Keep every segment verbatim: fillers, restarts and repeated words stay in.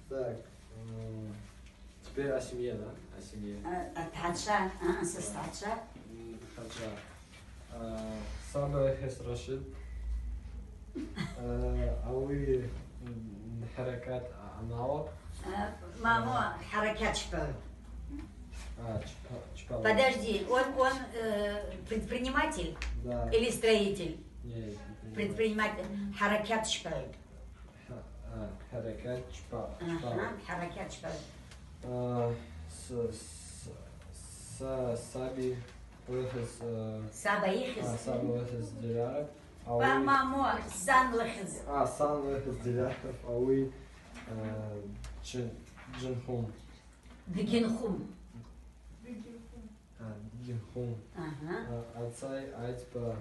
Так, м, теперь о семье, да? О семье. Э, о Тхьачва, а, а, состача. М, Тхьачва. Э, саба йыхьыз Рашид. Э, ауи, м, хӏаракат а-, аналог. Э, мамо, хӏаракат чпа. А, чпа, чпа. Подожди, он, он, э, предприниматель? Да. Или строитель? Не, предприниматель. Предприниматель. Хӏаракат чпа. Хӏа-, а, хӏаракат чпа, чпа. Ага, хӏаракат чпа. А, с-, с-, са-, саби йыхьыз, а, саба йыхьыз. А, саба йыхьыз Диляров. Ауи. Ба-, мамо, сан лыхьыз. А, сан лыхьыз Диляров. Ауи, а, Джин-, Джинхун. Дгинхун. А, Дгинхун. Ага. А, ацай Айцба.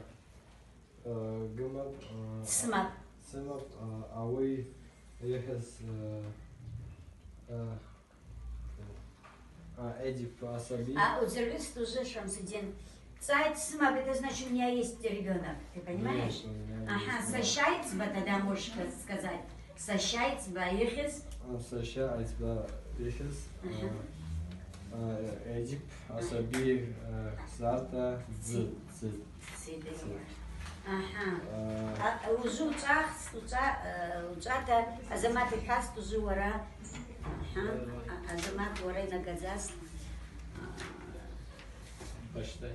Э, гымапӏ, э, сымапӏ. Сымапӏ, э, ауи йыхьыз, э, э, а, Эдип асаби. А, удзервис тоже, Шамсудин. Цайт сымапӏ, это значит, у меня есть ребёнок, ты понимаешь? Нет, у меня есть. Ага, сымапӏ. Саща Айцба тогда можешь ска-, сказать. Саща Айцба йыхьыз. А, Саща Айцба йыхьыз. Ага. А, а, Эдип асаби, э, хзарта дзы, дзы. Ага. А, ужвы учӏвахс-, учӏва-, э, учӏвата Азамат йхӏваст ужвы уара. Ага. А, Азамат уара йнагадзаст. Башта.